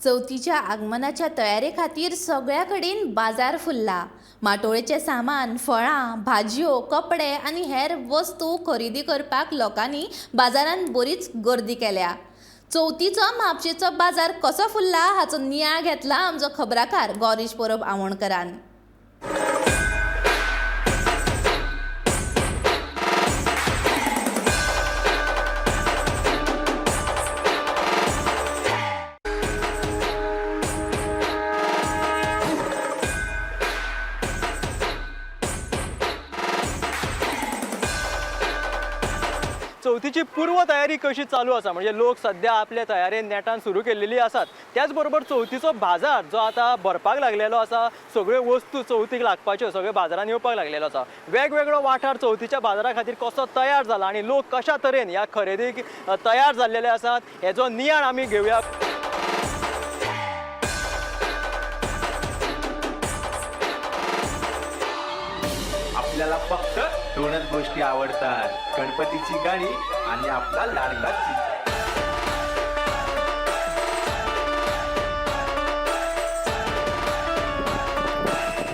चवथीच्या आगमनाच्या तयारे खातीर सगळ्या कडेन बाजार फुल्ला. माटोळेचें सामान, फळां, भाजयो, कपडे आनी हेर वस्तू खरेदी करपाक लोकांनी बाजारांत बरीच गर्दी केल्या. चवथीचो म्हापशेचो बाजार कसो फुल्ला हाचो नियाळ घेतला आमचो खबराकार गौरीश परब आमोणकरान. चवथीची पूर्व तयारी कशी चालू आसा, म्हणजे लोक सध्या आपल्या तयारेन नेटान सुरू केल्लेली आसात. त्याच बरोबर चवथीचो बाजार जो आतां भरपाक लागलेलो आसा, सगळ्यो वस्तू चवथीक लागपाच्यो सगळ्यो बाजारान येवपाक लागलेलो आसा. वेगवेगळो वाठार चवथीच्या बाजारा खातीर कसो तयार जाला आनी लोक कशा तरेन ह्या खरेदीक तयार जाल्लेले आसात हेजो नियाळ आमी घेवया. आपल्याला फक्त दोनच गोष्टी आवडतात, गणपतीची गाणी आणि आपला लाडका चिंचा.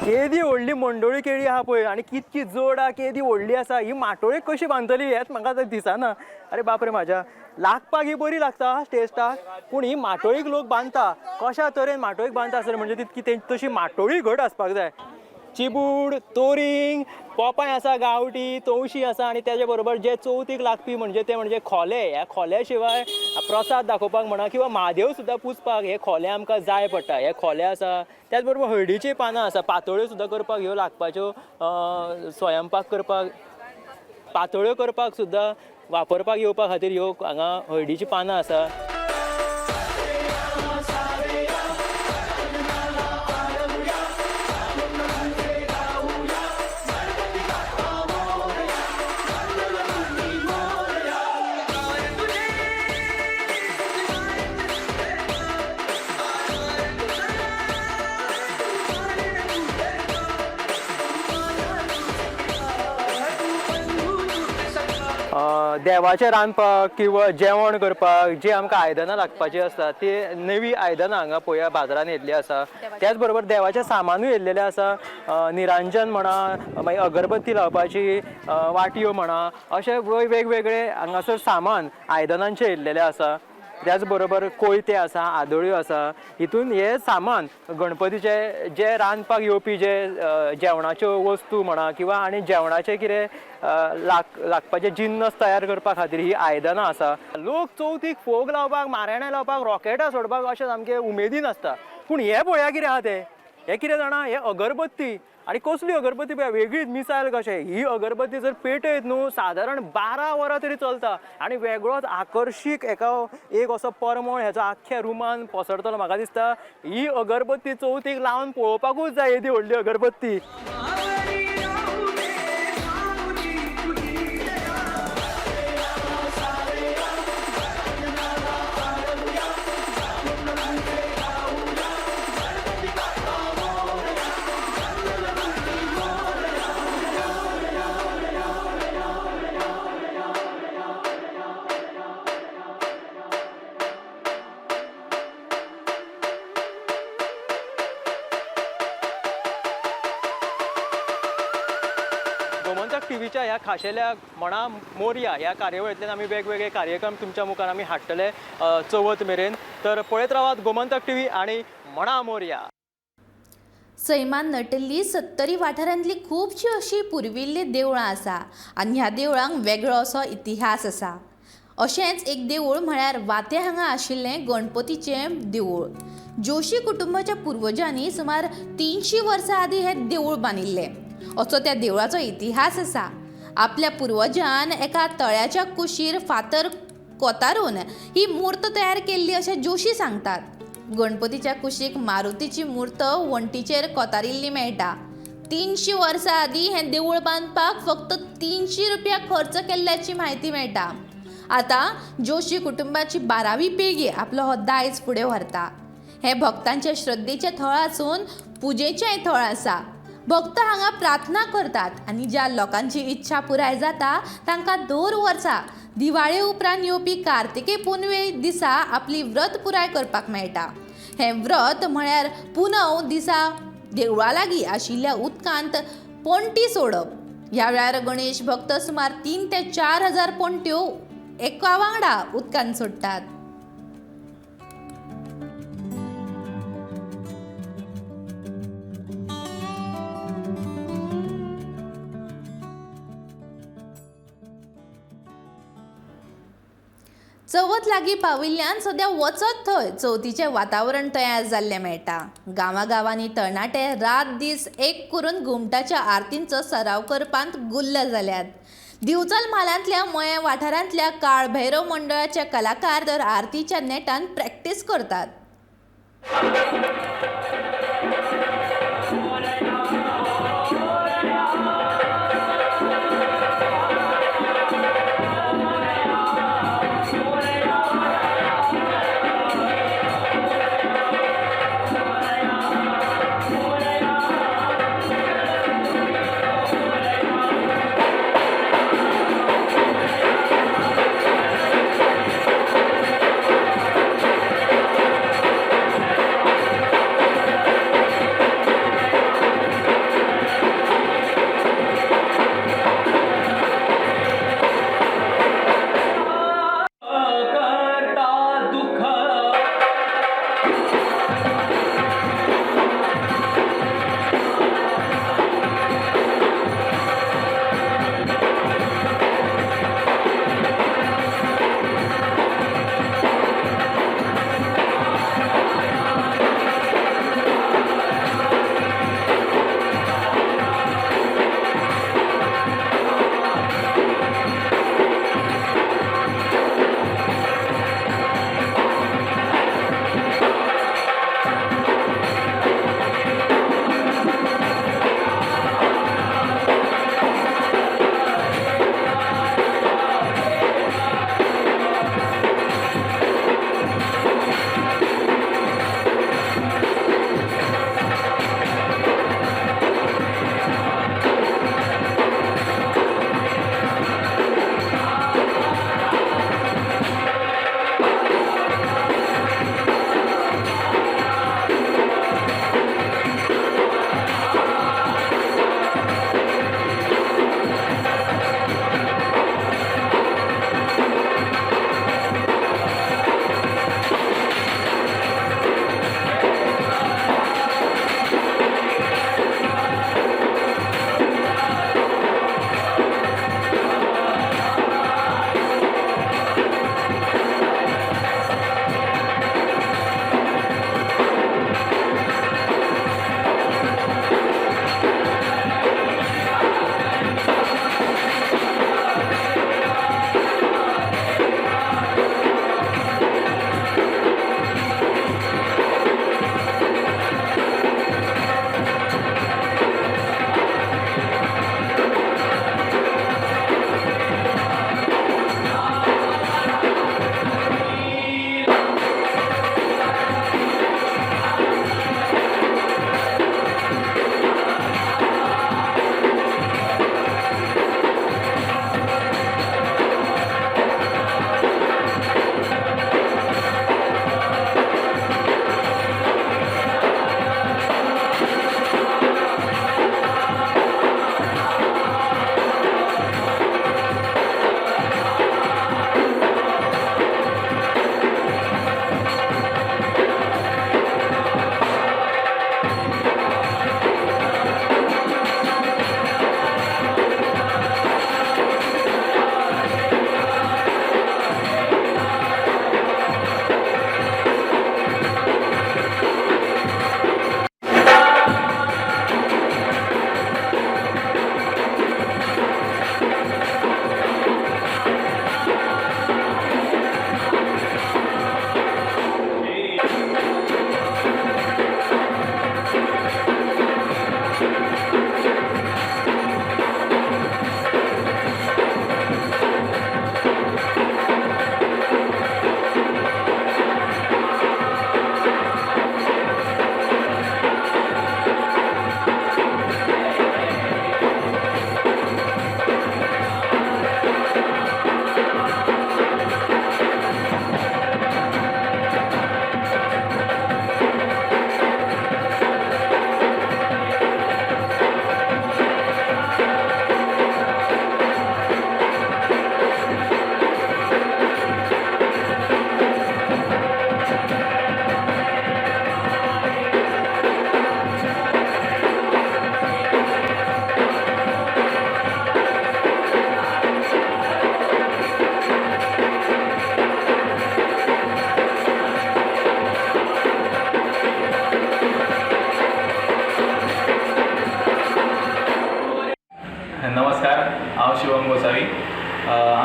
केदी व्हडली मंडोळी केळी आहा पळय आनी कितकी जोड आहा, केदी व्हडली आसा. ही माटोळी कशी बांदतली हेंच म्हाका आतां दिसना. अरे बाप रे म्हाज्या, लागपाक ही बरी लागता टेस्टाक, पूण ही माटोळीक लोक बांदता कशा तरेन माटोळीक बांदता आसतली म्हणजे तितकी तशी माटोळी घट आसपाक जाय. चिबूड, तोरींग, पोपाय आसा, गांवठी तवशी आसा आनी तेजे बरोबर जे चवथीक लागपी म्हणजे ते म्हणजे खोले. ह्या खोल्या शिवाय प्रसाद दाखोवपाक म्हणा किंवा म्हादेव सुद्दां पुजपाक हे खोले आमकां जाय पडटा. हे खोले आसा, त्याच बरोबर हळदीचीं पानां आसा, पातोळ्यो सुद्दां करपाक ह्यो लागपाच्यो, स्वयंपाक करपाक, पातोळ्यो करपाक सुद्दां वापरपाक येवपा खातीर ह्यो हांगा हळदीचीं पानां आसा. देवाचें रांदपाक किंवा जेवण करपाक जी आमकां आयदनां लागपाची आसता ती नवी आयदनां हांगा पळोवया बाजारान येयल्ली आसा. त्याच बरोबर देवाचें सामानूय येयल्लेलें आसा. निरांजन म्हणा, मागीर अगरबत्ती लावपाची वाटयो म्हणा, अशे वेगवेगळे हांगासर सामान आयदनांचें येयल्लेलें आसा. त्याच बरोबर कोयते आसा, आदोळ्यो आसा. हितून हे सामान गणपतीचे जे रांदपाक येवपी जे जेवणाच्यो वस्तू म्हणा किंवा आनी जेवणाचे कितें लागपाचे जिन्नस तयार करपा खातीर ही आयदनां आसा. लोक चवथीक फोग लावपाक, माराणां लावपाक, रॉकेटां सोडपाक अशें सामकें उमेदीन आसता. पूण हें पळया कितें आहा तें, हें कितें जाणा, हें अगरबत्ती. आनी कसली अगरबत्ती पळया, वेगळीच मिसायल कशें. ही अगरबत्ती जर पेटयत न्हू सादारण 12 वरां तरी चलता आनी वेगळोच आकर्शीक एका एक असो परमळ हेचो आख्ख्या रुमान पसरतलो. म्हाका दिसता ही अगरबत्ती चवथीक लावन पळोवपाकूच जाय, येदी व्हडली अगरबत्ती. गोमंतक टीव्हीच्या ह्या खाशेल्या म्हणा मोरया ह्या कार्यावळींतल्यान आमी वेगवेगळे कार्यक्रम तुमच्या मुखार आमी हाडटले चवथ मेरेन. तर पळयत रावात गोमंतक टीव्ही आनी म्हणा मोरया. सैमान नटिल्ली सत्तरी वाठारांतली खुबशीं अशीं पुर्विल्लीं देवळां आसा आनी ह्या देवळांक वेगळो असो इतिहास आसा. अशेंच एक देवूळ म्हळ्यार वाते हांगा आशिल्लें गणपतीचें देवूळ. जोशी कुटुंबाच्या पुर्वजांनी सुमार 300 वर्सां आदीं हें देवूळ बांदिल्लें असो त्या देवळाचो इतिहास आसा. आपल्या पुर्वजान एका तळ्याच्या कुशीर फातर कोतारून ही मूर्त तयार केल्ली अशें जोशी सांगतात. गणपतीच्या कुशीक मारुतीची मूर्त वण्टीचेर कोतारिल्ली मेळटा. 300 वर्सां आदीं हें देवूळ बांदपाक फक्त 300 रुपया खर्च केल्ल्याची म्हायती मेळटा. आतां जोशी कुटुंबाची 12वी पिळगी आपलो हो दायज फुडें व्हरता. हें भक्तांच्या श्रद्धेचें थळ आसून पुजेचेंय थळ आसा. भक्त हांगा प्रार्थना करतात आनी ज्या लोकांची इच्छा पुराय जाता तांकां दर वर्सा दिवाळे उपरांत येवपी कार्तिके पुनवे दिसा आपली व्रत पुराय करपाक मेळटा. हें व्रत म्हळ्यार पुनव दिसा देवळा लागीं आशिल्ल्या उदकांत पण्टी सोडप. ह्या वेळार गणेश भक्त सुमार 3 ते 4 हजार पण्ट्यो एका वांगडा उदकांत सोडटात. चवथ लागीं पाविल्ल्यान सद्या वचत थंय चवथीचें वातावरण तयार जाल्लें मेळटा. गांवागांवांनी तरणाटे रात दीस एक करून घुमटाच्या आरतींचो सराव करपांत गुल्ल जाल्यात. दिवचल म्हालांतल्या मयें वाठारांतल्या काळभैरव मंडळाचे कलाकार तर आरतीच्या नेटान प्रॅक्टीस करतात.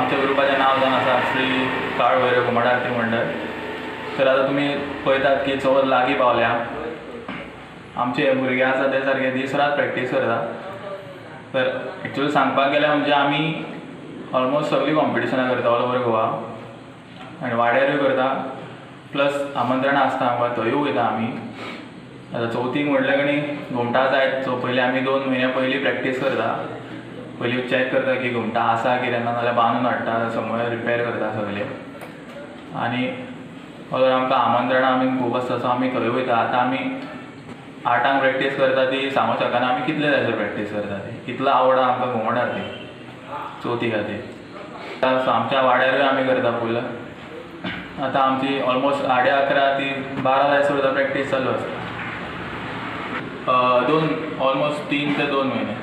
आमच्या ग्रुपाचें नांव जावन आसा श्री काळ भैरव घुमट आरती मंडळ. तर आतां तुमी पळयतात की चवथ लागीं पावल्या. आमचे भुरगे आसा ते सारके दीस रात प्रॅक्टीस करता. तर एक्चुअली सांगपाक गेल्यार म्हणजे आमी ऑलमोस्ट सगळीं कॉम्पिटिशनां करता ऑल ओवर गोवा आनी वाड्यारूय करता, प्लस आमंत्रणां आसता आमकां थंयूय वयता आमी. आतां चवथीक म्हटल्यार न्ही घुमटां जायत, सो पयलीं आमी 2 म्हयन्या पयलीं प्रॅक्टीस करता. पयलीं चॅक करता की घुमटां आसा कितें ना जाल्यार बांदून हाडटा, समय रिपेर करता सगळें. आनी ऑल आमकां आमंत्रणां आमी खूब आसता, सो आमी थंय वयता. आतां आमी 8आंक प्रॅक्टीस करता ती सांगूंक शकना आमी कितले जायसर प्रॅक्टीस करता ती, इतलो आवड आहा आमकां घुमट आरती चवथी खातीर. सो आमच्या वाड्यारूय आमी करता फूल. आतां आमची ऑलमोस्ट 11:30 ती 12 जायसर सुद्दां प्रॅक्टीस चालू आसता. ऑलमोस्ट 3 ते 2 म्हयने.